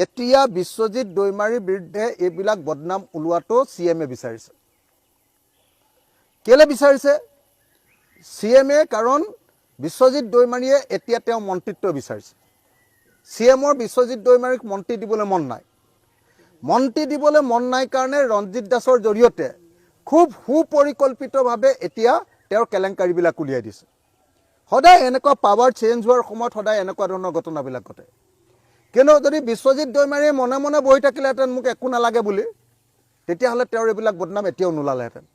এতিয়া বিশ্বজিৎ দৈমাৰীৰ বিৰুদ্ধে এইবিলাক বদনাম ওলোৱাটো CMে বিচাৰিছে। কেলে বিচাৰিছে CMে? কাৰণ বিশ্বজিৎ দৈমাৰীয়ে এতিয়া তেওঁ মন্ত্ৰিত্ব বিচাৰিছে। CMৰ বিশ্বজিৎ দৈমাৰীক মন্ত্ৰী দিবলৈ মন নাই। মন্ত্ৰী দিবলৈ মন নাই কাৰণে ৰঞ্জিত দাসৰ জৰিয়তে খুব সুপৰিকল্পিতভাৱে এতিয়া তেওঁৰ কেলেংকাৰীবিলাক উলিয়াই দিছে। সদায় এনেকুৱা পাৱাৰ চেঞ্জ হোৱাৰ সময়ত সদায় এনেকুৱা ধৰণৰ ঘটনাবিলাক ঘটে। কিন্তু যদি বিশ্বজিৎ দৈমাৰীয়ে মনে মনে বহি থাকিলেহেঁতেন মোক একো নালাগে বুলি, তেতিয়াহ'লে তেওঁৰ এইবিলাক বদনাম এতিয়াও নোলালেহেঁতেন।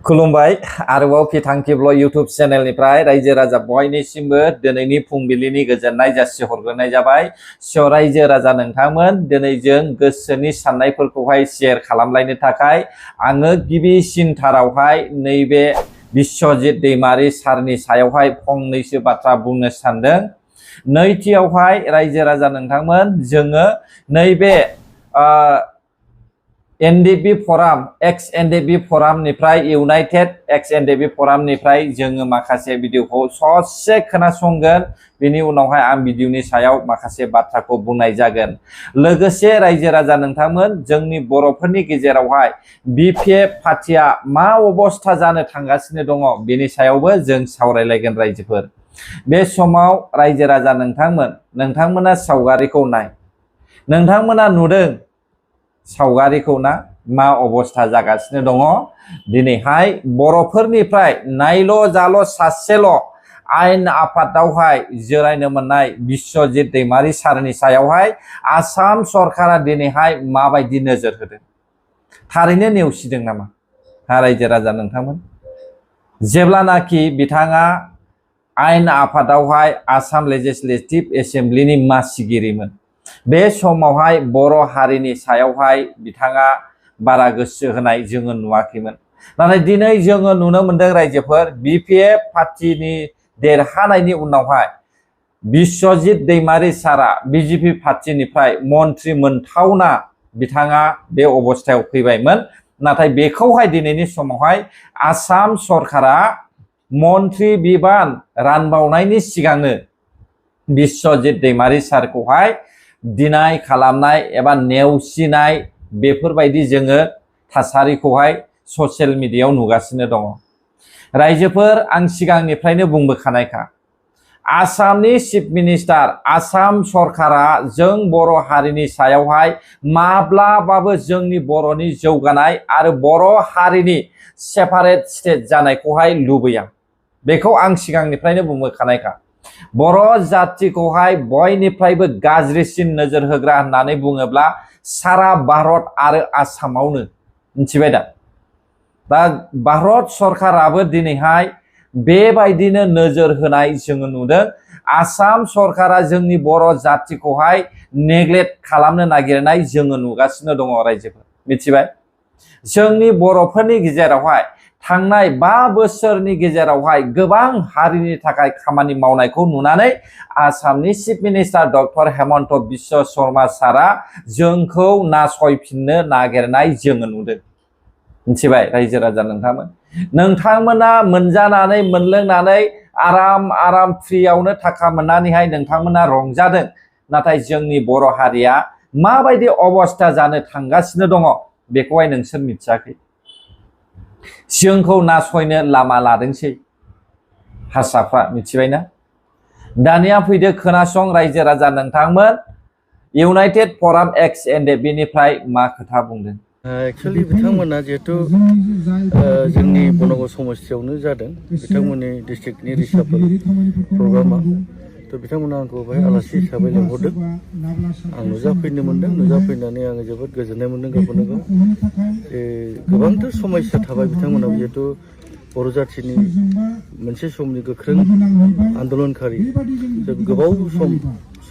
खुलुमबाय आरोबाव फिथांखिब्ल YouTube चेनेलनिफ्राय रायजो राजा बयनिसिमबो दिनैनि फुंबिलिनि गोजोननाय जासिहरग्रोनाय जाबाय। रायजो राजा नोंथांमोन दिनै जों गोसोनि साननायफोरखौहाय शेयार खालामलायनो थाखाय आङो गिबिसिनथारावहाय नैबे बिश्वजित दैमारी सारनि सायावहाय फंनैसो बाथ्रा बुंनो सानदों। नैथियावहाय रायजो राजा नोंथांमोन जोङो नैबे NDB फराम एक्स NDB फरामनिफ्राय इउनाइटेड एक्स NDB फरामनिफ्राय जोङो माखासे भिडिअखौ ससे खोनासंगोन। बेनि उनावहाय आं भिडिअनि सायाव माखासे बाथ्राखौ बुंनाय जागोन। लोगोसे रायजो राजा नोंथांमोन जोंनि बर'फोरनि गेजेरावहाय BPF पार्टिया मा अबस्था जानो थांगासिनो दङ बेनि सायावबो जों सावरायलायगोन रायजोफोर। बे समाव रायजो राजा नोंथांमोना सावगारिखौ नाय। नोंथांमोना नुदों सावगारिखौ ना मा अबस्था जागासिनो दङ। दिनैहाय बर'फोरनिफ्राय नायल' जाल' सासेल' आयेन आफादावहाय जिरायनो मोननाय बिश्वजित दैमारी सारनि सायावहाय आसाम सरकारा दिनैहाय माबायदि नोजोर होदों? थारैनो नेवसिदों नामा? रायजो राजा नोंथांमोन जेब्लानाखि बिथाङा आयेन आफादावहाय आसाम लेजिस्लेटिभ एसेम्ब्लिनि मासिगिरिमोन, बे समावहाय बर' हारिनि सायावहाय बिथाङा बारा गोसो होनाय जोङो नुवाखैमोन। नाथाय दिनै जोङो नुनो मोनदों रायजोफोर BPF पार्टिनि देरहानायनि उनावहाय बिश्वजित दैमारी सारा BJP पार्टिनिफ्राय मन्त्रि मोनथावना बिथाङा बे अबस्थायाव फैबायमोन। नाथाय बेखौहाय दिनैनि समावहाय आसाम सरकारा मन्त्रि बिबान रानबावनायनि सिगांनो बिश्वजित दैमारी सारखौहाय दिनाय खालामनाय एबा नेवसिनाय बेफोरबायदि जोङो थासारिखौहाय ससियेल मिडियायाव नुगासिनो दङ। रायजोफोर आं सिगांनिफ्रायनो बुंबोखानायखा, आसामनि चिफ मिनिस्टार आसाम सरकारा जों बर' हारिनि सायावहाय माब्लाबाबो जोंनि बर'नि जौगानाय आरो बर' हारिनि सेपारेट स्टेट जानायखौहाय लुबैया। बेखौ आं सिगांनिफ्रायनो बुंबोखानायखा। बर' जातिखौहाय बयनिफ्रायबो गाज्रिसिन नोजोर होग्रा होननानै बुङोब्ला सारा भारत आरो आसामावनो। मिथिबाय दा? दा भारत सरकाराबो दिनैहाय बेबायदिनो नोजोर होनाय जोङो नुदों। आसाम सरकारा जोंनि बर' जातिखौहाय नेग्लेक्ट खालामनो नागिरनाय जोङो नुगासिनो दङ रायजोफोर। मिथिबाय? जोंनि बर'फोरनि गेजेरावहाय थांनाय 5 बोसोरनि गेजेरावहाय गोबां हारिनि थाखाय खामानि मावनायखौ नुनानै आसामनि chief minister doctor Hemant Biswa Sharma सारा जोंखौ नासयफिननो नागिरनाय जोङो नुदों। मिथिबाय रायजो राजा नोंथांमोना मोनजानानै मोनलोंनानै आराम फ्रियावनो थाखा मोननानैहाय नोंथांमोना रंजादों। नाथाय जोंनि बर' हारिया माबायदि अबस्था जानो थांगासिनो दङ बेखौहाय नोंसोर मिथियाखै। जोंखौ नासयनो लामा लादोंसै हारसाफ्रा। मिथिबायना? दानिया फैदो खोनासं रायजो राजा नोंथांमोन इउनाइटेड फराम एक्स NDBनिफ्राय मा खोथा बुंदों। एक्चुअली बिथांमोना जिहेतु जोंनि बनगाव समस्थियावनो जादों, बिथांमोननि डिस्ट्रिक्टनि रिसाफोर प्रग्रामा। थ' बिथांमोना आंखौ बेहाय आलासि हिसाबै लेंहरदों। आं नुजाफैनो मोनदों। नुजाफैनानै आङो जोबोद गोजोननाय मोनदों गावखौनो गाव। गोबांथार समस्या थाबाय बिथांमोनाव, जिहेतु बर' जाथिनि मोनसे समनि गोख्रों आन्दलनकारि, गोबाव सम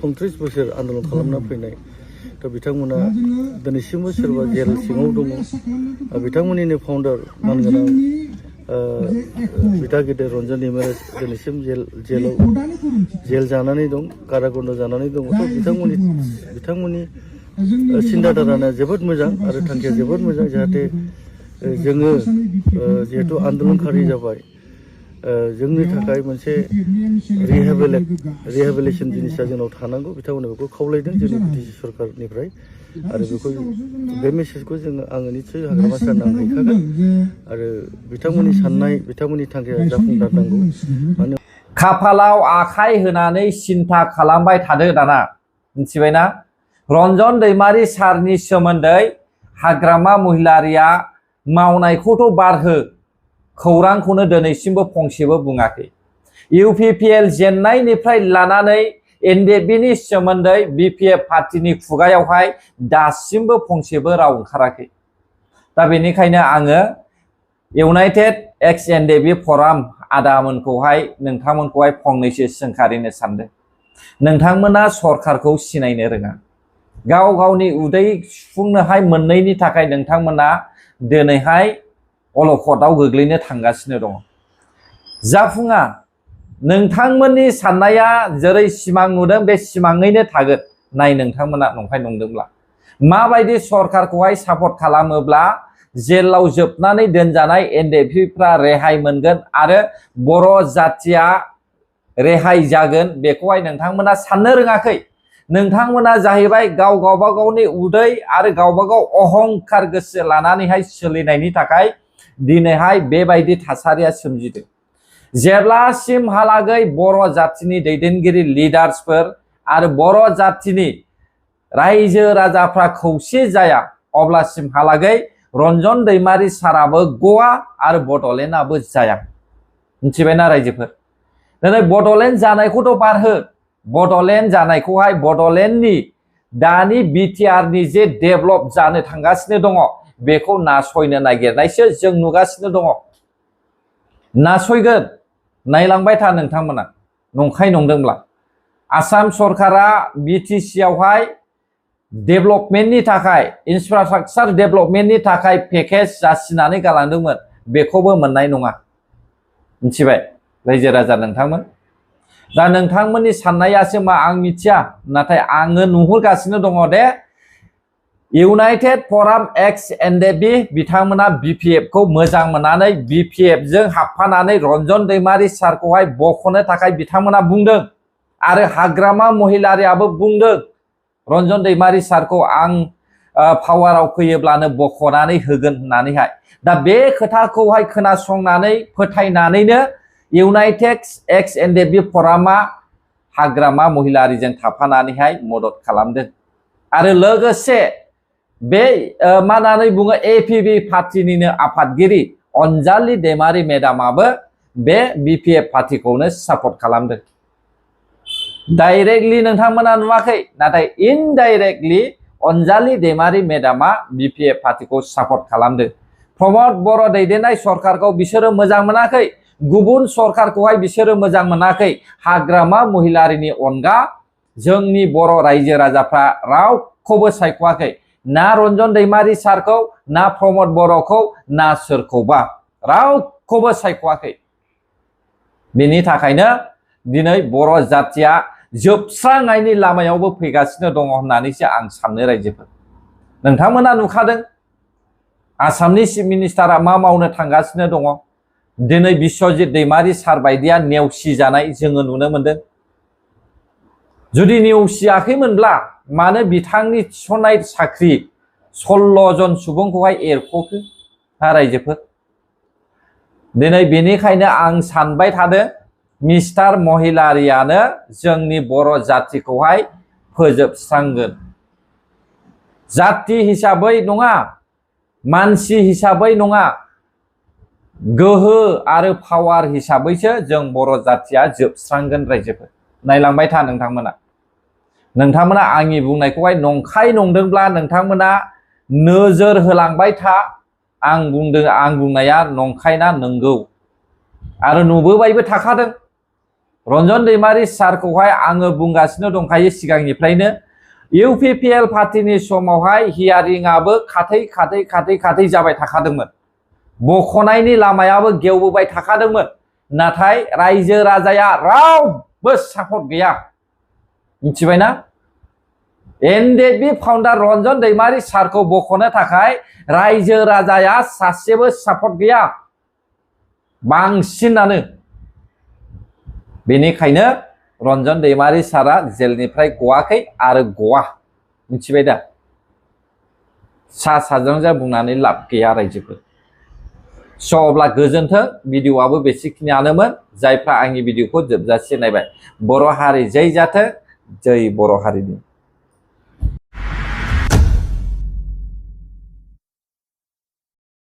29 बोसोर आन्दलन खालामना फैनाय। थ' बिथांमोना दिनैसिमबो सोरबा जेल सिङाव दङ। बिथांमोननिनो फाउन्डार मानगोनां बिदा गेदेर रन्जन दैमारि दिनैसिम जेल जानानै दं, कारागन्द जानानै दङ। बिथांमोननि सिन्ताधाराया जोबोद मोजां आरो थांखिया जोबोद मोजां, जाहाथे जोङो जिहेतु आन्दलनकारि जाबाय, जोंनि थाखाय मोनसे रिहेबिलिटेसन जिनिसा जोंनाव थानांगौ बिथांमोना बेखौ खावलायदों जोंनि बिटिसि सरकारनिफ्राय आरो बेखौ बे मेसेजखौ आङो निस्सय हाग्रामा सारनो आं हैखागोन आरो बिथांमोननि साननाय बिथांमोननि थांखिया जाफुंसारनांगौ मानो खाफालाव आखाइ होनानै सिन्था खालामबाय थादो दाना मिथिबायना रन्जन दैमारि सारनि सोमोन्दै हाग्रामा महिलारिया मावनायखौथ' बारहो खौरांखौनो दिनैसिमबो फंसेबो बुङाखै इउपिपिएल जेननायनिफ्राय लानानै एनडिएफबिनि सोमोन्दै बिपिएफ पार्टिनि खुगायावहाय दासिमबो फंसेबो राव ओंखाराखै दा बेनिखायनो आङो इउनाइटेड एक्स एनडिएफबि फराम आदामोनखौहाय नोंथांमोनखौहाय फंनैसो सोंखारिनो सानदों नोंथांमोना सरकारखौ सिनायनो रोङा गाव गावनि उदै सुफुंनोहाय मोननैनि थाखाय नोंथांमोना दिनैहाय अलखदाव गोग्लैनो थांगासिनो दङ जाफुङा नोंथांमोननि साननाया जेरै सिमां नुदों बे सिमाङैनो थागोन नाय नोंथांमोना नंखाय नंदोंब्ला माबायदि सरकारखौहाय सापर्ट खालामोब्ला जेलाव जोबनानै दोनजानाय एनडिएफबिफ्रा रेहाय मोनगोन आरो बर' जाथिया रेहाय जागोन बेखौहाय नोंथांमोना साननो रोङाखै नोंथांमोना जाहैबाय गाव गावबागावनि उदै आरो गावबागाव अहंखार गोसो लानानैहाय सोलिनायनि थाखाय दिनैहाय बेबायदि थासारिया सोमजिदों जेब्लासिमहालागै बर' जातिनि दैदेनगिरि लिडार्सफोर आरो बर' जातिनि रायजो राजाफ्रा खौसे जाया अब्लासिमहालागै रन्जन दैमारि साराबो गवा आरो बड'लेण्डआबो जाया मिथिबायना रायजोफोर दिनै बड'लेण्ड जानायखौथ' बारहो बड'लेण्ड जानायखौहाय बड'लेण्डनि दानि बिटिआरनि जे डेभेलप जानो थांगासिनो दङ बेखौ नासयनो नागिरनायसो जों नुगासिनो दङ नासयगोन नायलांबाय था नोंथांमोना नंखाय नंदोंब्ला आसाम सरकारा बिटिसि आवहाय डेभेलपमेन्टनि थाखाय इनफ्रास्ट्राक्चार डेभेलपमेन्टनि थाखाय पेकेज जासिनानै गालांदोंमोन बेखौबो मोननाय नङा मिथिबाय रायजो राजा नोंथांमोन दा नोंथांमोननि साननायासो मा आं मिथिया नाथाय आङो नुहुरगासिनो दङ दे इउनाइटेड फराम एक्स एनडिएफबि बिथांमोना बिपिएफखौ मोजां मोननानै बिपिएफजों हाबफानानै रन्जन दैमारि सारखौहाय बख'नो थाखाय बिथांमोना बुंदों आरो हाग्रामा महिलारियाबो बुंदों रन्जन दैमारि सारखौ आं पावाराव फैयोब्लानो बख'नानै होगोन होननानैहाय दा बे खोथाखौहाय खोनासंनानै फोथायनानैनो इउनाइटेड एक्स एनडिएफबि फरामा हाग्रामा महिलारिजों थाफानानैहाय मदद खालामदों आरो लोगोसे बे मा होननानै बुङो एपिबि पार्टिनिनो आफादगिरि अनजालि दैमारि मेडामाबो बे बिपिएफ पार्टिखौनो सापर्ट खालामदों डाइरेक्टलि नोंथांमोना नुवाखै नाथाय इनडाइरेक्टलि अनजालि दैमारि मेडामा बिपिएफ पार्टिखौ सापर्ट खालामदों प्रमद बर' दैदेननाय सरकारखौ बिसोरो मोजां मोनाखै गुबुन सरकारखौहाय बिसोरो मोजां मोनाखै हाग्रामा महिलारिनि अनगा जोंनि बर' रायजो राजाफ्रा रावखौबो सायख'वाखै ना रन्जन दैमारि सारखौ ना प्रमद बर'खौ ना सोरखौबा रावखौबो सायख'वाखै बेनि थाखायनो दिनै बर' जातिया जोबस्रांनायनि लामायावबो फैगासिनो दङ होननानैसो आं सानो रायजोफोर नोंथांमोना नुखादों आसामनि चिफ मिनिस्टारा मा मावनो थांगासिनो दङ दिनै बिस्वजित दैमारि सार बायदिया नेवसि जानाय जोङो नुनो मोनदों जुदि नेवसियाखैमोनब्ला मानो बिथांनि थिसननाय साख्रि 16 जन सुबुंखौहाय एरख'खो रायजोफोर दिनै बेनिखायनो आं सानबाय थादों मिस्टार महिलारियानो जोंनि बर' जातिखौहाय फोजोबस्रांगोन जाति हिसाबै नङा मानसि हिसाबै नङा गोहो आरो पावार हिसाबैसो जों बर' जातिया जोबस्रांगोन रायजोफोर नायलांबाय था नोंथांमोना आंनि बुंनायखौहाय नंखाय नंदोंब्ला नोंथांमोना नोजोर होलांबाय था आं बुंनाया नंखायना नंगौ आरो नुबोबायबो थाखादों रन्जन दैमारि सारखौहाय आङो बुंगासिनो दंखायो सिगांनिफ्रायनो इउपिपिएल पार्टिनि समावहाय हियारिंआबो खाथै जाबाय थाखादोंमोन बख'नायनि लामायाबो गेवबोबाय थाखादोंमोन नाथाय रायजो राजाया रावबो सापर्ट गैया मिथिबायना एनडिएफबि फाउन्डार रन्जन दैमारि सारखौ बख'नो थाखाय रायजो राजाया सासेबो सापर्ट गैया बांसिनानो बेनिखायनो रन्जन दैमारि सारा जेलनिफ्राय गवाखै आरो गवा मिथिबाय दा सा साज्रांजा बुंनानै लाब गैया रायजोफोर स' अब्ला गोजोन्थों भिडिअ'आबो बेसेखिनियानोमोन जायफ्रा आंनि भिडिअ'खौ जोबजासे नायबाय बर' हारि जै जाथों जै बर' हारिनि